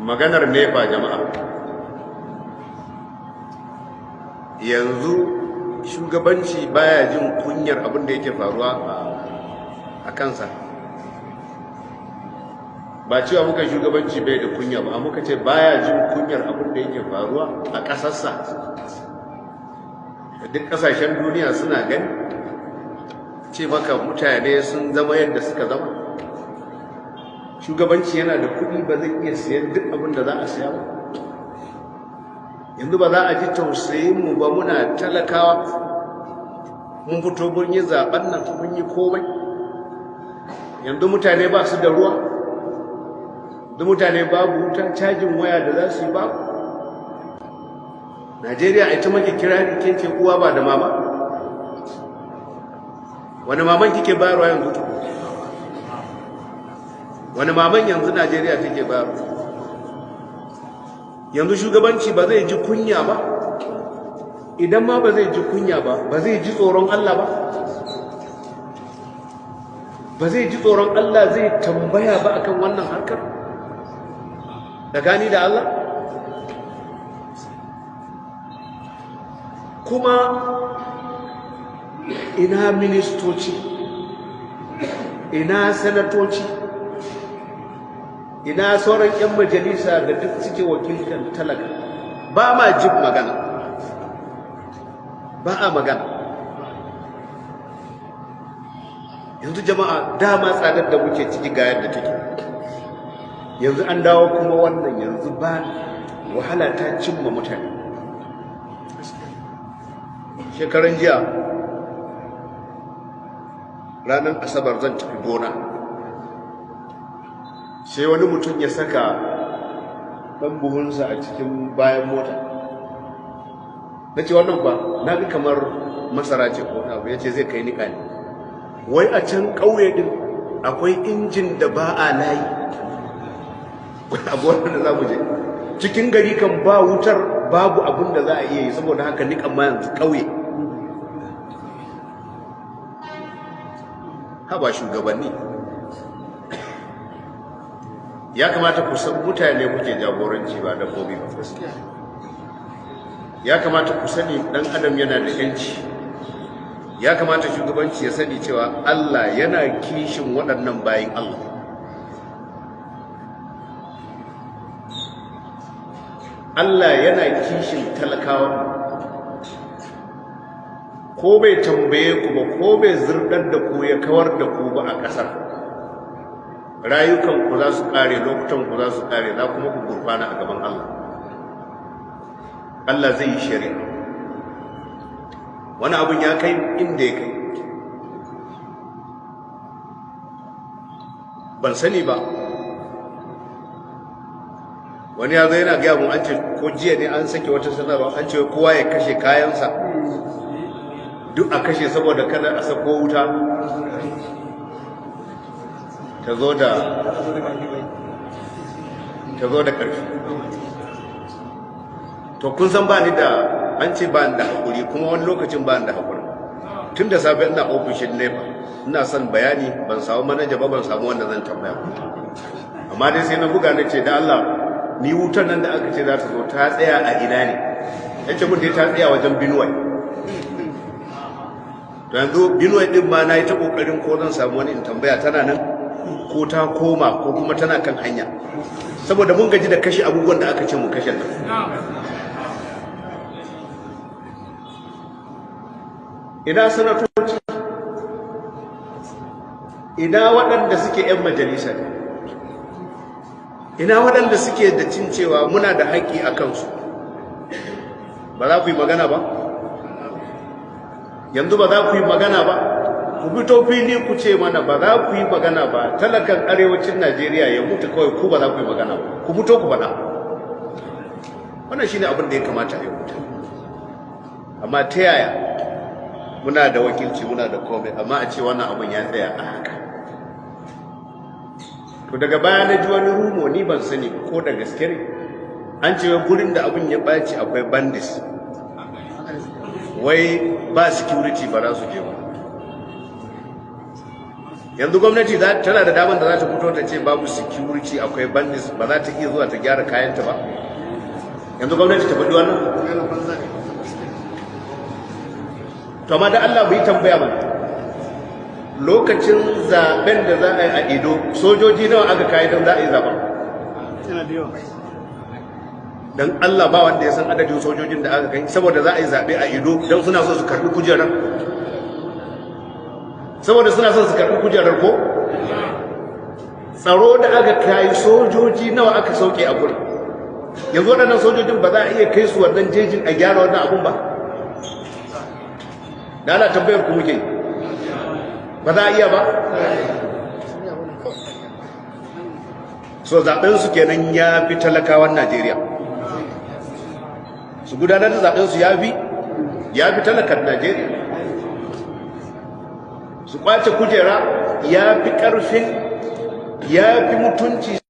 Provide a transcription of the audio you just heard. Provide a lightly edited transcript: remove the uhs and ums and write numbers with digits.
Maganar NEPA, jama'a, yanzu shugabanci baya jin kunyar abin da yake faruwa a kansa. Ba cewa muka shugabanci bai da kunya ba, muka ce baya jin kunyar abin da yake faruwa a ƙasarsa. Duk ƙasashen duniya suna gani, ce maka mutane sun zama yadda suka zama. Shugabanci yana da kuɗi, ba zai iya siyan duk abin da za a siya ba. Yanzu ba za a ji tausayin mu ba, muna talakawa, mun fito mun yi zaben nan, mun yi komai. Yanzu mutane ba su da ruwa, yanzu mutane babu wuta, cajin waya da za su yi babu. Najeriya ita muke kirari, ke ce uwa ba da mama. Wani maman kike bayarwa yanzu? To, wani maman yanzu Najeriya take bayarwa? Yanzu shugabanci ba zai ji kunya ba? Idan ma ba zai ji kunya ba, ba zai ji tsoron Allah ba? Ba zai ji tsoron Allah zai tambaya ba akan wannan harkar da gani da Allah? Kuma ina ministoci, ina sanatoci, ina sauran 'yan majalisa da duk suke wakiltar talaka? Ba ma jin magana, ba a magana. Yanzu jama'a, dama tsadar da muke ciki ga yadda take, yanzu an dawo kuma wannan, yanzu ba wahala ta cimma mutane. Shekaran jiya ranar Asabar zan tafi gona, sai wani mutum ya saka ɗan buhunsa a cikin bayan mota. Na ce, "Wannan ba na ga kamar masara ce ko abu?" Ya ce zai kai niƙa ne. Wai a can ƙauye ɗin akwai injin da ba a layi. Wani abu wanda za mu je cikin gari kan ba wutar, babu abin da za a iya yi, saboda haka niƙan ma yanzu ƙauye. Haba shugabanni, ya kamata ku san mutane kuke jagoranci, ba dabbobi ba. Ya kamata ku sani dan adam yana da yanci. Ya kamata shugabanci ya sani cewa Allah yana kishin waɗannan bayin Allah. Allah yana kishin talakawa. Ko bai tambaye ku ba, ko bai zurdar da ku ya kawar da ku ba a ƙasar, rayukan ku za su ƙare, lokutan ku za su ƙare, za kuma ku gurfana a gaban Allah. Allah zai yi shari'a. Wani abun ya kai inda ya kai, ban sani ba. Wani ya zo yana gaya mun, an ce ko jiya ne an sake wata sanarwa, an ce kowa ya kashe kayansa, duk a kashe saboda kada a sako wuta ta zo da ƙarfi. To, kun san ba ni da, an ce ba ni da haƙuri, kuma wani lokacin ba ni da haƙuri. Tun da safe ina ofishin NEPA, ina son bayani, ban samu manaja ba, ban samu wanda zan tambaya. Amma dai sai na buga, na ce, "Da Allah, ni wutar nan da aka ce za ta zo, ta tsaya a ina ne?" Ya ce mun dai ta tsaya wajen Binuwai. To, yanzu Binuwai din ma na yi ta kokarin ko zan samu wani in tambaya tana nan ko ta koma ko kuma tana kan hanya, saboda mun gaji da kashe abubuwan da aka ce mu kashe nan. Ina sanatoci? Ina waɗanda suke 'yan majalisa? Ina waɗanda suke da cin cewa muna da haƙƙi a kansu? Ba za ku yi magana ba? Yanzu ba za ku yi magana ba? Ku fito fili ku ce mana ba za ku yi magana ba, talakan arewacin Najeriya ya mutu kawai, ku ba za ku yi magana ba. Ku fito ku faɗa. Wannan shine abin da ya kamata a yi mutu. Amma ta yaya muna da wakilci, muna da komai, amma a ce wannan abin ya tsaya a haka? To, daga baya na ji wani rumour, ni ban sani ko da gaske ne, an ce gurin da abin ya ɓaci akwai bandits, wai ba security, ba za su je ba. Yanzu gwamnati tana da damar da za ta fito ta ce babu security, akwai bandits, ba za ta iya zuwa ta gyara kayanta ba? Yanzu gwamnati ta faɗi wannan? To amma da Allah mu yi tambaya mana, lokacin zaben da za a yi a Edo, sojoji nawa aka kai don za a yi zaben? Don Allah, ba wanda ya san adadin sojojin da aka kai saboda za a yi zaɓe a Edo, don suna so su karɓi kujerar, saboda suna son su karɓi kujerar ko tsaro da aka kai, sojoji nawa aka sauke a gurin? Yanzu waɗannan sojojin ba za a iya kai su wannan jejin a gyara wannan abun ba? Da ana tambayar ku muke, ba za a iya ba? So zaben su kenan ya fi talakawan Najeriya. Su gudanar da zaben su ya fi talakan Najeriya. Su kwace kujera ya fi karfin, ya fi mutunci.